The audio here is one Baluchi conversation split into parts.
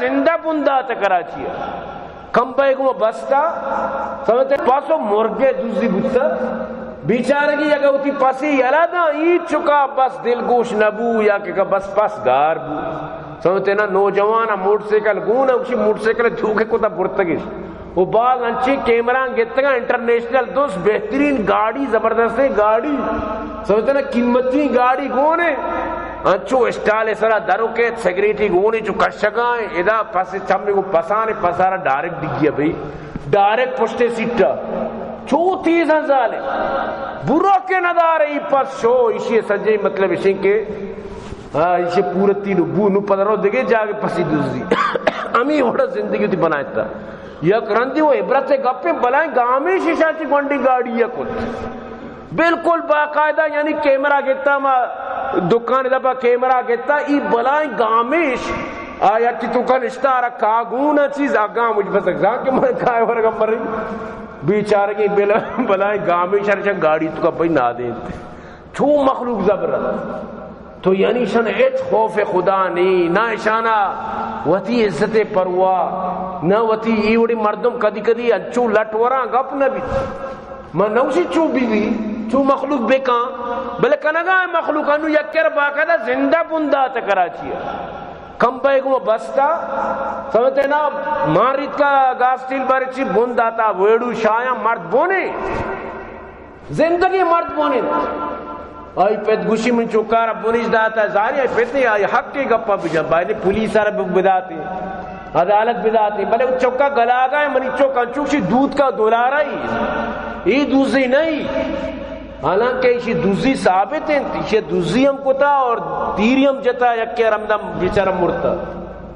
زندہ بندات کراچی ءَ۔ کمبہ گوں بستا، سمجھتے، پس و مرگے دزی بوتا۔ بیچارگی اگہ وتی پسی یلا دا، ای چکا بس دلگوش نبو یا کہ بس پس گار بو۔ سمجھتے نا، نوجوان موٹر سائیکل گون، اسی موٹر سائیکل دھوکے کتا برتگش۔ و باز انچیں کیمرہ گتگا، انٹرنیشنل، دوست بہترین گاڑی، زبردستیں گاڑی، سمجھتے نا، قیمتی گاڑی گونے۔ انچو اسٹال سرا درو کے سگریٹی گونے چو کشگائیں، ادا پس چمی کو پسانے، پسارا ڈائریکٹ ڈگی بھئی، ڈائریکٹ پشتے سیٹا۔ چو تیز ہیں ظالم، برا کے ندارے، ای پس شو، اشی سجے مطلب اشیں کہ ہاں، ایشی پورتی نو بو، نو پدا رو دگے جاگے پسی دزی۔ ہمیں وڑا زندگی تی بنائیتا۔ یک رندی و عبرت گپیں، بلائیں گامیش ایشاں چی گونڈی گاڑی یا کت۔ بالکل باقاعدہ، یعنی کیمرہ گتا، ما دکان دپا کیمرہ گتا، ای بلائیں گامیش، آ یکی تو کن اشتارا کاگون چیز آگام مجھ بس اگزان کہ من کائے ورگم بری۔ بیچارگی بل-، بلائیں گامیش ہرچہ گاڑی تو کا بھئی نادین۔ چو مخلوق زبر انت۔ تو یعنی اشان ہچ خوف خدا نی، نہ اشانا وتی عزت پرواہ، نہ وتی، ای وڑی مردم کدی کدی انچو لٹ وراں گپ نہ بیت۔ من نوشی چو بی بی، چو مخلوق بکاں، بلے کنگا ہے مخلوق انو یک کر باقاعدہ زندہ بندات کراچی ہے۔ کمبہ گوں بستا، سمجھتے نا، ماریت کا گاسٹیل بارچی بنداتا، ویڑو شایاں مرد بونے۔ زندگی مرد بون انت۔ آئی پت گوشی من چکارا بنش داتا، زاری آئی پت نے آئی حق کے گپا بجن، باید پولیس را بداتے، عدالت بداتے، بلے وہ چکا گلاگا ہے، منی چک انچوشی دودھ کا دولارا ہی، یہ دوزی نہیں۔ حالانکہ اسی دوزی ثابت انت، اسی دوزی ہم کتا اور تیری ہم جتا، یک کے رمدم بیچارہ مرتا۔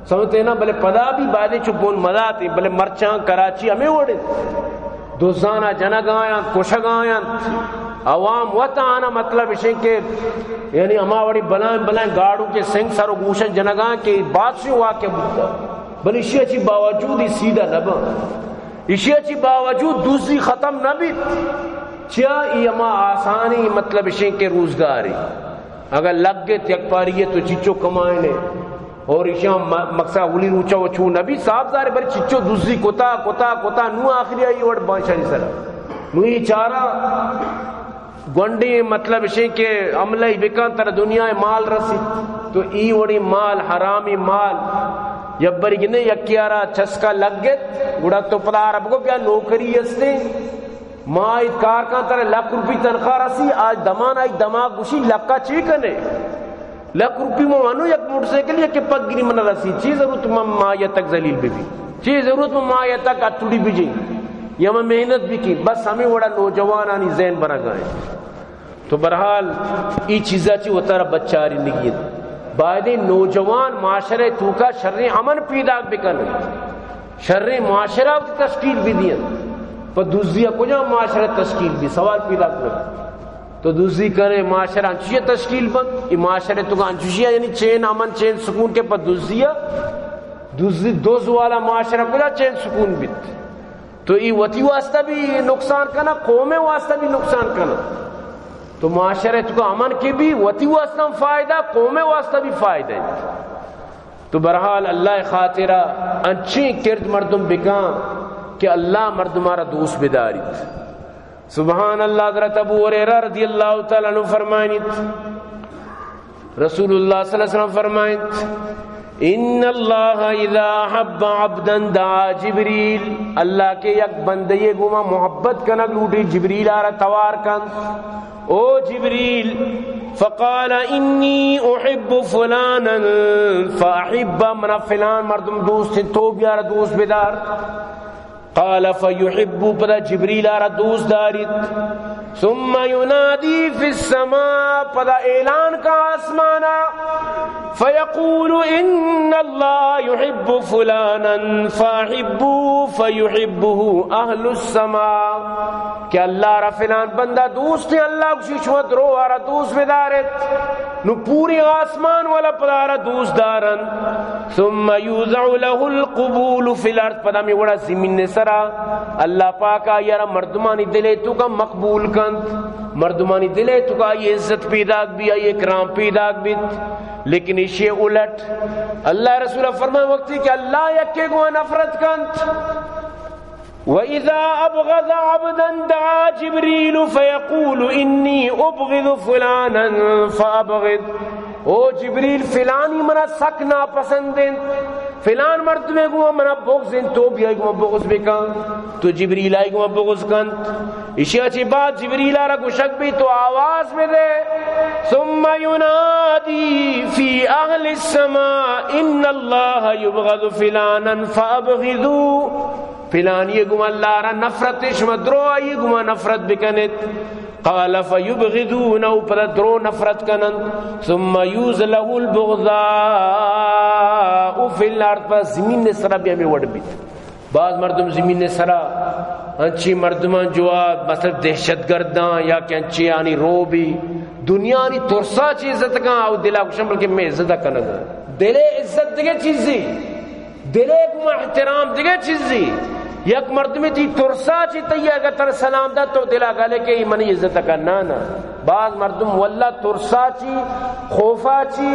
سمجھتے نا، بلے پدا بھی بایدے چو بون مداتے، بلے مرچاں کراچی ہمیں وڑ انت۔ دزانا جنگ آیاں، کشگ آیاں، عوام وت آنا مطلب اشیں کہ یعنی ہما وڑی بلائیں بلائیں گاڑو کے سنگ سر و گوشن جنگاں کہ بادشاہ واقع بوتا، بلے اشی اچی باوجود ہی سیدھا نبا، اشی اچی باوجود دوزی ختم نہ بیت۔ چیا ای ہما آسانی مطلب اشیں کہ روزگاری اگر لگ گت یک پاری تو چچو کمائنے۔ اور ایشاں م-، مقصد اولی روچا و چو نبی صاحب زارے، بلے چچو دزی کتا، کتا، کتا، نو آخری آئی وڑ بانشانی سرا۔ نو ای چارا گونڈی مطلب اشیں کہ عملہ ای بکن تر دنیا مال رسی۔ تو ای وڑی مال، حرامی مال، یبری گنے یکیارا چسکا لگ گت، گڑا تو پدا عرب کو بیا نوکری استے۔ ما ایت کار کن ترا لکھ روپی تنخواہ رسی، آج دمان آئی دماغ گوشی لکا چی کنے؟ لکھ روپی ما انو یک موٹر سائیکل یک پگری من رسی، چی ضرورت من ما یا تک ذلیل بی بی؟ چی ضرورت من ما یا تک اتڑی بجی؟ یا من محنت بی کی؟ بس ہمیں وڑا نوجوانانی ذہن برا گائیں۔ تو بہرحال ای چیزا چی وتارا بچاری نگی انت۔ بایدیں نوجوان معاشرے توکا شریں امن پیداک بکن انت۔ شریں معاشرہ وتی تشکیل بدی انت۔ پہ دزیا کجا معاشرہ تشکیل بی؟ سوال پیداک نہ۔ تو دزی کرے معاشرہ انچوشی تشکیل بند۔ ای معاشرے توکا انچوشی یعنی چین امن چین سکون کے پہ دزیا، دزی دز والا معاشرہ کجا چین سکون بیت؟ تو ای وتی واسطہ بھی نقصان کنا، قوم واسطہ بھی نقصان کنا۔ تو معاشرے توکا امن کے بھی وتی واسطہ ہم فائدہ، قوم واسطہ بھی فائدہ ہے۔ تو بہرحال اللہ خاطرہ انچیں کرد مردم بکاں کہ اللہ مردمارا دوست بداریت۔ سبحان اللہ، حضرت ابو ہریرہ رضی اللہ تعالی عنہ فرمائنیت، رسول اللہ صلی اللہ علیہ وسلم فرمائنت، ان اللہ اذا احب عبدا دعا جبریل، اللہ کے یک بندے گوما محبت کنگ لوٹی، جبریل آرا توار کنت، او جبریل، فقال انی احب فلانا فاحب، منا فلان مردم دوست ہیں، تو بیار دوست بدار۔ قال فیحب، پدا جبریل آرا دوست داریت۔ ثم ینادی فی السماء، پدا اعلان کا آسمانا، فیقول ان اللہ یحب فلانا فاحبوه فیحبه اہل السماء، کہ اللہ را فلان بندہ دوست ہیں، اللہ گوشی شما درو آرا دوست بدارت۔ نو پوری آسمان والا پدا آرا دوست دارن۔ ثم یوضع له القبول فی الارض، پدا می وڑا زمین سرا اللہ پاک آئی را مردمانی دلے توکا مقبول کنت، مردمانی دلے توکا آئی عزت پیداک بی، آئی اکرام پیداک بیت۔ لیکن ایشی الٹ اللہ رسول فرمائے، وقتی کہ اللہ یکے گوں نفرت کنت، وَإِذَا أَبْغَضَ عَبْدًا دَعَا جِبْرِيلُ فَيَقُولُ إِنِّي أُبْغِضُ فُلَانًا فَأَبْغِضْ۔ او جبریل، فلانی منا سک ناپسند انت، فلان مردمے گوں منا بغض انت، تو بیائی گوں بغض بکن۔ تو جبریل آئی گوں بغض کنت۔ اشیا چہ بعد جبریل ءَ را گوشگ بیت، تو آواز بدے، ثم ينادي في أهل السماء إن الله يبغض فلانا فأبغضوه۔ فلانی گوں اللہ را نفرت، شما درو آئی گوں نفرت بکنت۔ قال فيبغضونه، پدا درو نفرت کننت۔ ثم يوضع له البغضاء في الأرض، پس زمین سرا بیا ہمے وڑ بیت۔ باز مردم زمین سرا انچی مردمان جواب، مثلا دہشت گرداں یا کہ انچی آنی روبی، دنیا آنی ترسا چی عزت کن، او دلا گوشن بلکہ میں عزت کنگ۔ دلے عزت دگہ چیزی، دلے گوں احترام دگہ چیزی۔ یک مردمی تی ترسا چی تئی اگر تر سلام دا تو دلا گلے کہ ای منی عزت کن، نہ نہ۔ باز مردم واللہ ترسا چی، خوفا چی،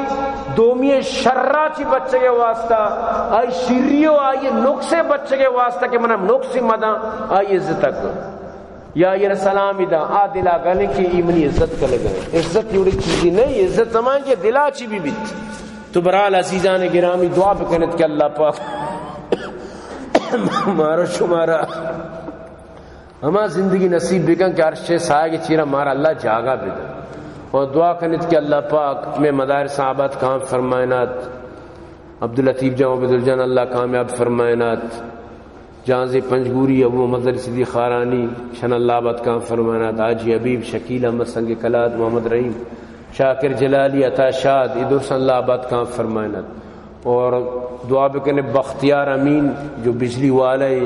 دومی شرا چی بچگے واسطہ، آئی شری و آئی نقصے بچگے واسطہ کہ منا نقصی مداں، آئی عزت کن۔ یا آئی سلامی داں، آ دلا گلے کہ ای منی عزت کنگا۔ عزت جوڑی چیزی نہیں، عزت زمان کہ دلا چی بھی بیت۔ تو برحال عزیزان گرامی دعا بکنت کہ اللہ پاک مارا شمارا ہما زندگی نصیب بکن کہ عرش سایگ چیرا مارا اللہ جاگہ بدے۔ اور دعا کنت کہ اللہ پاک میں مدارس آباد کام فرمائنات، عبداللطیف جان، عبدالجان اللہ کامیاب فرمائنات، جہانزی پنجگوری، ابو محمد علی صدیق خارانی، شن اللہ آباد کام فرمائنات، حاجی حبیب، شکیل احمد سنگ کلات، محمد رحیم، شاکر جلالی، عطا شاد، ادرس اللہ آباد کام فرمائنات۔ اور دعا بکنے بختیار امین جو بجلی والا ہے،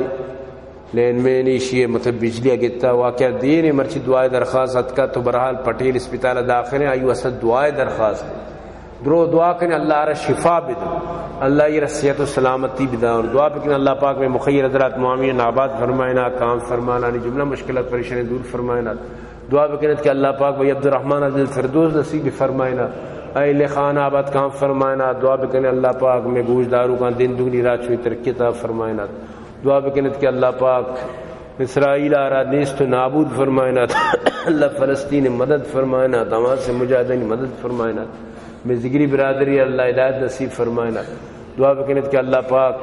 لین مین ایشی ہے، مطلب بجلی گتا، واقعہ دیر ہے مرچی دعائے درخواست اتکا، تو برحال پٹیل اسپتال داخل ہیں، آئیو اصل دعائے درخواست ہے۔ درو دعا کنے اللہ را شفا بدے، اللہ ای را صحت و سلامتی بدے، اور دعا بکنے اللہ پاک میں مخیر حضرات معاویہ آباد فرمائنا، کام فرمانا، آنی جملہ مشکلات پریشانی دور فرمائنا۔ دعا بکنت کہ اللہ پاک بھائی عبدالرحمن عزیز فردوس نصیب فرمائنا، اہل خانہ آباد کام فرمائنا۔ دعا بکنے اللہ پاک میں گوش دارو کا دین دگنی رات چوئی ترقی عطا فرمائنا۔ دعا بکنت کہ اللہ پاک اسرائیل آرا نیست و نابود فرمائنات۔ اللہ فلسطین مدد فرمائنات، حماس مجاہدین مدد فرمائنات۔ میں ذگری برادری اللہ ہدایت نصیب فرمائنات۔ دعا بکنت کہ اللہ پاک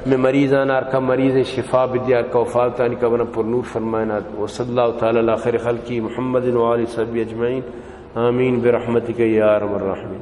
میں مریضان ہر کا مریض شفا بدیا، ہر کا وفاتانی قبر پر نور فرمائنات۔ وصلی اللہ تعالی علی خیر خلقی محمد و آل صحبی اجمعین۔ آمین برحمتک یا ارحم الراحمین۔